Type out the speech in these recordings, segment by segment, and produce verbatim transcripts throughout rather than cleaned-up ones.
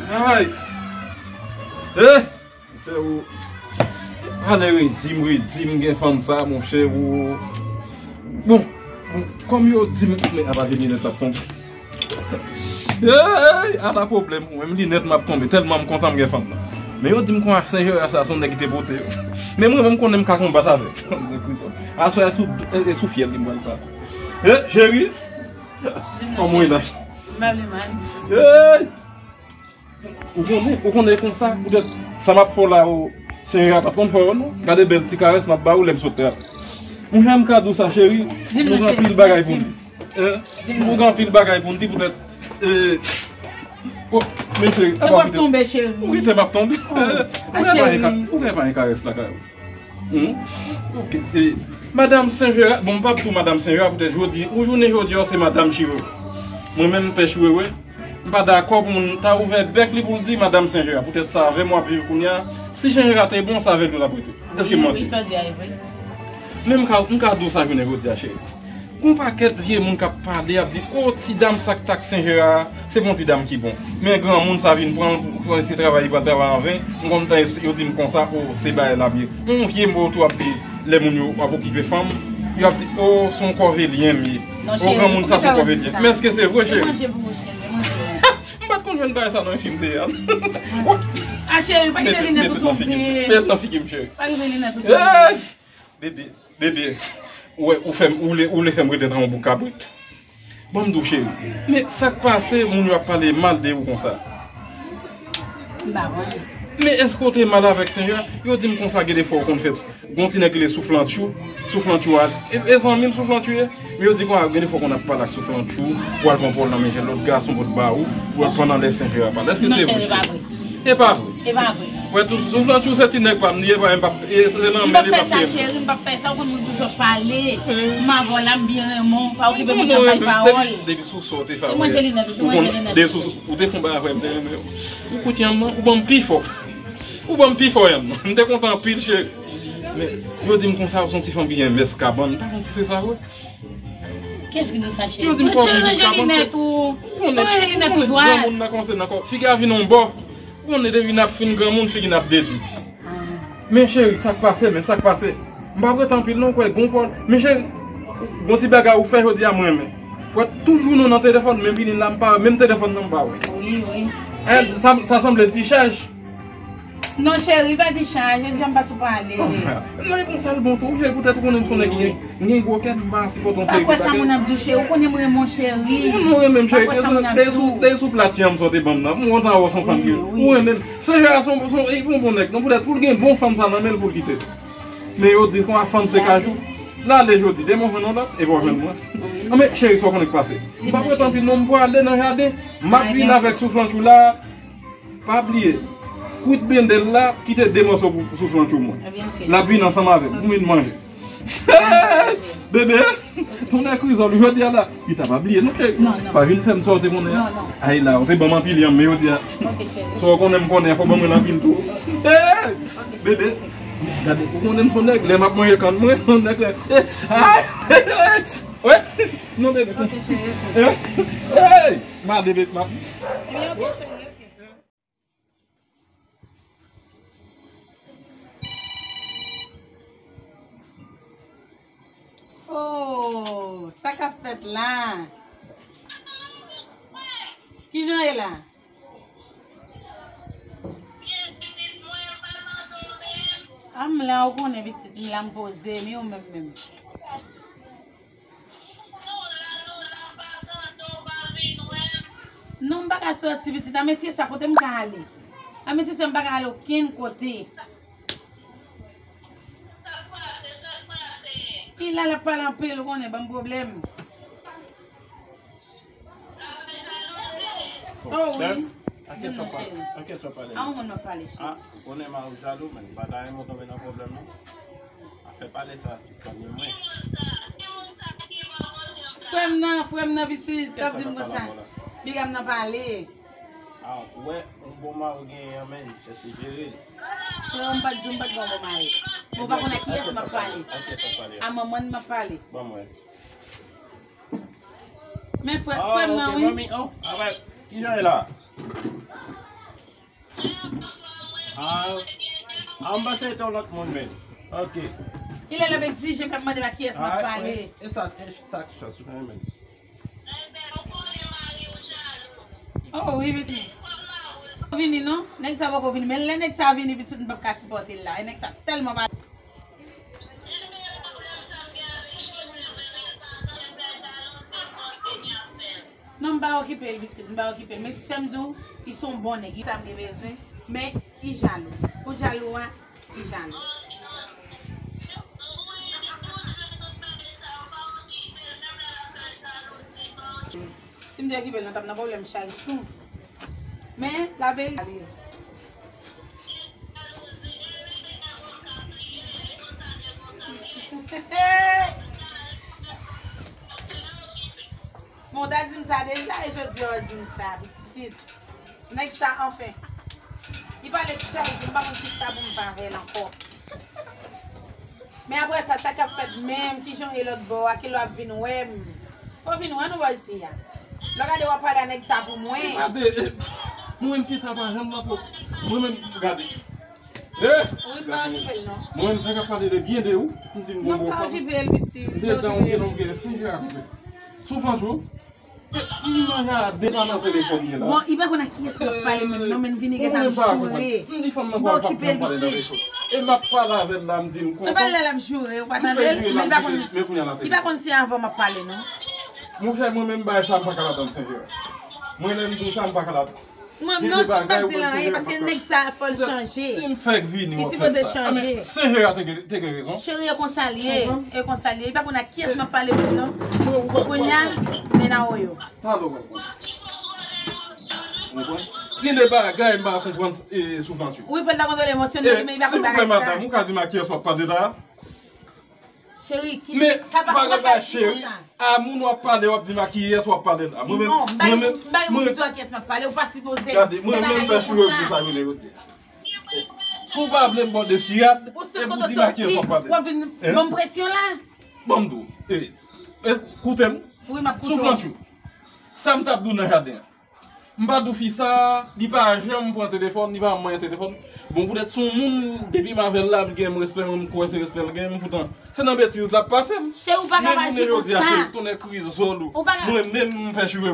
Ay! Eh! Monchè, ou. Ale redi m, redi m gen fanm sa, monchè, ou. Bon, bon, kòm yo di m, men apa gen linèt ap tonbe. Hey, ala pwoblèm pou mwen, linèt m ap tonbe, tèlman m kontan m gen fanm nan. Men yo di m konsa Sen Jera sa, se yon nèg ki te pote yo. Men mwen menm konnen m ka konbat avèk. Aswè, e sou, e, e sou fyèl li m pral pase. Eh, cheri! Kòman w ye la? M pa vle mal. Hey! Ou konnen, ou konnen konsa, poutèt sa m ap fè w la, o, Sen Jera pa t konn fè yo, non. Gade bèl ti karès m ap ba ou lè m sot travay. Monchè, m ka di w sa, cheri, nou gen anpil bagay pou n di. Hein? Nou gen anpil bagay pou n di, poutèt, eh, o, men cheri, apa w kite m ap tonbe, cheri. Ou kite m ap tonbe. Ou gen pa yon ka-, ou gen pa yon karès lakay ou. Hmm? Ok. E, Madanm Sen Jera, bon, m p ap di w Madanm Sen Jera, poutèt jodi, ou jounen jodi a, se Madanm Chiwewe. Mwen menm, Pè Chiwewe, m pa dakò pou moun ta ouvè bèk li pou l di Madanm Sen Jera. Poutèt sa avè m w ap viv kounye a. Si Sen Jera te bon, se avè l yo t ap rete. Èske m manti? Wi, wi, sa w di a e vre. Men m ka, m ka di w sa jounen jodi a, cheri. Gon pakèt vye moun k ap pale, ap di, "O, ti dam sa k t ak Sen Jera a, se pa yon ti dam ki bon." Men granmoun sa vin pran l pou, pou se travay li pral travay anven. M konn tan yo di m konsa, "O, se bagay l ap ye." Yon vye mo tou ap di, lè moun yo ap okipe fanm, yo ap di, "O, se yon kòvelyen m ye." O, granmoun sa se yon kòvelyen. Men èske se vre, cheri? M pa t konn jwenn bagay sa nan yon fim teyat. A, cheri, pa kite linèt ou tonbe. Met nan figi m, cheri. Pa kite linèt ou tonbe. Bebe, bebe, ou wè, ou fè m, ou vle, ou vle fè m rete tankou yon bouk kabrit? Ban m di w, cheri. Men sa k pase, moun yo ap pale mal de ou konsa? M pa konnen. Men èske w te mal avèk Sen Jera? Yo di m konsa, gen de fwa ou konn fè, gon ti nèg rele Souflantchou, Souflantchou a, e, e zanmi m Souflantchou ye? Men yo di konsa, gen de fwa w konn ap pale ak Souflantchou, ou al pran pawòl nan men lòt gason pou l ba ou, ou al pran nan lè Sen Jera pale. Èske se vre, cheri? E pa vre. E pa vre. Wè, tou, Souflantchou se ti nèg pa m li ye, pa m p ap, e, se nan men li p ap fè m. M p ap fè sa, cheri, m p ap fè sa, ou konn moun toujou ap pale. M avè w la, m byen renmen w, pa okipe moun nan bay pawòl. Depi, depi sou sa w te fè, ou te fè yon bagay avè m, te renmen w. Ou kout yanm nan, ou ban m pi fò. Ou ban m pi fò yanm nan. M te kontan anpil, cheri. Men, yo di m konsa, ou se yon ti fanm ki gen mès kabann. M pa konn si se sa vre. Kiyès ki di w sa, cheri? Yo di m kò w vin vin kabann. Ranje linèt ou. Fò ranje linèt ou dwat. Granmoun nan kòmanse nan kò. Figi a vin yon bò. Ou konnen depi n ap fin granmoun, figi n ap dedi. Men cheri, sa k pase menm, sa k pase? M p ap rete anpil non, kwè, gon pòl. Men cheri, gon ti bagay ou fè jodi a, m renmen. Kwè, tout jounen w nan telefòn, men vini la, m pa wè, menm telefòn nan, m pa wè. Wi, wi. Eh, sa, sa sanble l ti chaj. Non, cheri, pa di chaj, jodi a m pa sou pale. Non, e konsa l bon tou, cheri, poutèt ou konnen m se yon nèg ki gen, gen gwo kè, m pa sipòte yon seri de bagay. Pa kwè sa moun ap di w, cheri, ou konnen m renmen w, cheri. Mwen renmen m, cheri, dèyè sou, dèyè sou plat yanm sa w te ban m nan, m kontan wè w se yon fanm ki, ou renmen m. Sen Jera se yon, se yon, e, bon, bon nèg, non, poutèt pou l gen bon fanm sa nan men l pou l kite l. Men yo di konsa fanm se kajou. L ale jodi, demen w jwenn yon lòt, epi w jwenn mwen. Anben, cheri, sa w konnen k pase? M p ap rete anpil non, m prale nan jaden. M ap vin avèk Souflantchou la. Pa bliye, kwit bendèl la, kite de mòso pou, pou Souflantchou mwen. L ap vin ansanm avè m pou vin manje. Bebe, tonnè krizòl, jodi a la, li ta pa bliye non, cheri. Pa vin fè m sa w te konnen an. Ay la, ou te ban m anpil yanm, men jodi a, sa w konnen m konnen an, fò w ban mwen l anpil tou. Bebe, gade, ou konnen m se yon nèg, lè m ap manje kann mwen, yon nèg la. Ay! Wè! Non, bebe. Hey! Ma bebe, ma. Oh, sa k ap fèt la? Kijan w ye la? A m la, ou konnen pitit, m la, m poze, men ou menm menm. Non, m pa ka soti pitit. A mesye sa, kote m ka ale? A mesye sa, m pa ka ale okenn kote. Pi la, l ap pale anpil, ou konnen, ban m pwoblèm. Oh, wi. Di m non, cheri. An kesyon pale. A yon moun m ap pale, cheri. A, ou konnen mari w jalou, men m pa ta renmen w tonbe nan pwoblèm, non. Afè pale sa, sispann li mwen. Frè m nan, frè m nan pitit, t ap di m konsa. Piga m nan pale. A, ou wè, yon bon mari w genyen an, men, chèche jere l. Frè m pa t di w m pa t gen yon bon mari. Bon, ou pa konn ak kiyès m ap pale. A manman n m ap pale. Ban m wè. Men frè, frè m nan, wi. Manmi, oh, alright. Kijan e la? Ah, ah, m panse se yon lòt moun, men. Ok. Kilè l ap egzije, l ap mande m a kiyès m ap pale. E sa, e sa k chans, men. Oh, wi, pitit. Vini, non? Nèg sa poko vini, men lè nèg sa vini, pitit, m p ap ka sipòte l la. E nèg sa tèlman pale. Non, m pa okipe l, pitit, m pa okipe l. Men sè m di w, li se yon bon nèg, li sa m gen bezwen, men li jalou. Pou jalou a, li jalou. Si m te okipe l, nou t ap nan pwoblèm charis tou. Men, laverite li ye. Bon, w ta di m sa deja, e jodi a w di m sa, pitit. Nèg sa, anfen. Li pale chak jou, m pa konn kisa pou m fè avè l ankò. Men apre sa, sa k ap fèt menm, kijan w ye lòt bò a, kilè w ap vin wè m? Fò w vin wè nou bò isi a. Lè w gade w ap pale a nèg sa pou mwen. Gade, eh, mwen menm fi sa pa janm nan po. Mwen menm, gade. Eh, wi, m pa okipe l non. Mwen menm sa k ap pale de byen de ou, m di m bon bon fanm. M pa okipe l, pitit. M te tan ou gen non gen senje a koupe. Souflantjou. M nan jaden pa nan telefòn li la. Bon, li pa konn a kiyès l ap pale menm non, men vini gentan ap joure. M di fanm nan pa okipe l, pitit. E m ap pale avè l la, m di l kontan. Nan pale la, l ap joure, ou pa tande l, men li pa konn, li pa konn se avè w m ap pale non. Monchè, mwen menm bagay sa m pa ka ladann, Senjè. Mwen lè m di w sa, m pa ka ladann. Mwen, non, m pa di l anyen, paske nèg sa, fò l chanje. Si m fèk vini, w ap fè sa. Li sipoze chanje. Senjè a te gen, te gen rezon. Cheri, e konsa l ye. E konsa l ye. Li pa konn a kiyès m ap pale menm non. Kounye a, men a woyo. Talè w ap konprann. Ou konprann? Gen de bagay m pa konprann, e, Souflantjou. Wi, fò l ta kontwole emasyonèl li, men li pa konn bagay sa. Silvouplè, madanm, ou ka di m a kiyès w ap pale la? Cheri, ki, men sa pa, pa konn aji konsa. A moun w ap pale, w ap di m a kiyès w ap pale la. Mwen menm, non, m pa gen pou m di w a kiyès m ap pale, ou pa sipoze. Gade, mwen menm fè chire pou sa rele yo di. Si w pa vle m bòde siyad, e pou di m a kiyès w ap pale. W ap vin ban m presyon la. Ban m di w. E, e, koute m. Wi, m ap koute w. Souflantjou. Sa m t ap di w nan jaden an. M pa di w fi sa, li pa janm pran telefòn, li pa janm manyen telefòn. Bon, poutèt se yon moun, depi m avè l la, li gen respè, mwen m kwè se respè l gen, poutan, se nan betiz l ap pase m. Cheri, ou pa ka aji konsa. Men jounen jodi a, cheri, tonnè krizòl ou. Ou pa ka. Mwen menm, m fè chire.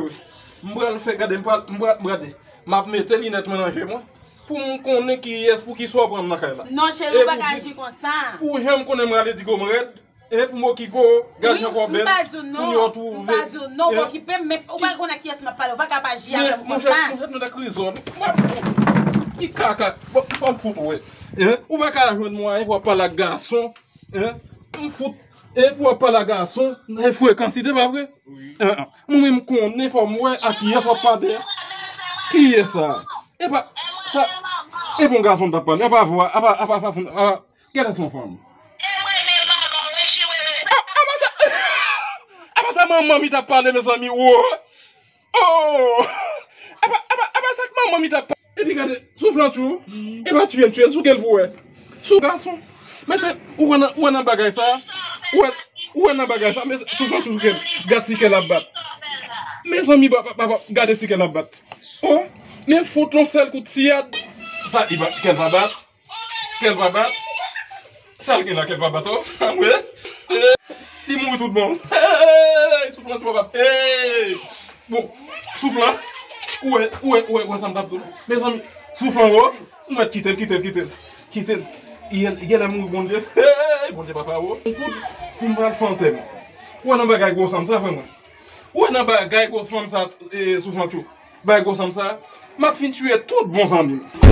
M pral fè, gade, m pral, m pral, gade. M ap mete linèt mwen nan je mwen. Pou m konnen kiyès, poukisa w pran m nan kay la. Non, cheri, ou pa ka aji konsa. Pou jan m konnen m rale digo m rèd. E pou m okipe w, gad jan kò w bèl, kounye a w twouve. M pa di w non, m pa okipe m, men ou pa konn a kiyès m ap pale, ou pa ka ap aji avè m konsa. Men, monchè, monchè, tande krizòl. Ki kaka, bon, fò m fout ou wè. Hein? Ou pa ka jwenn mwayen pou w ap pale ak gason. Hein? M fout, e pou w ap pale ak gason, nan frekans li te pa vre? Wi. Hein, hein. Mwen menm m konnen fò m wè a kiyès w ap pale. Kiyès sa? E pa, sa, e pou yon gason m t ap pale, apa vwa, apa, apa fason, apa, Gade son fanm. E mwen menm madan wi chiwewe. A, apa sa, apa sa manman mi t ap pale, mezanmi, wo. Oh! Apa, apa, apa sa k manman mi t ap pale? Epi gade, Souflantjou, e pa tiye m, tiye l sou kè l pou wè. Sou gason. Men se, ou wè nan, ou wè nan bagay sa, ou wè, ou wè nan bagay sa, men Souflantjou sou kè l, gad si kè l ap bat. Mezanmi, ba, ba, ba, ba, gade si kè l ap bat. Oh! Men fout l yon sèl kout siyad. Sa, li pa, kè l pa bat. Kè l pa bat. Sa l gen la, kè l pa bat, oh. Anmwe. Eh, li mouri tout bon. Hey, Souflan twò bat. Hey. Bon, Souflan. Ou wè, ou wè, ou wè, ou wè sa m t ap di w. Mezanmi, Souflan, oh. Ou mèt kite l, kite l, kite l. Kite l. Li, li genlè mouri, Bondye. Hey, Bondye papa, oh. Ekout, pou m pral fè antèman. Ou wè nan bagay gwo sa m sa, frè mwen. Ou wè nan bagay gwo fanm sa, eh, Souflantjou. Bay gwo sanm sa, m ap fin tiye tout bon zanmi m.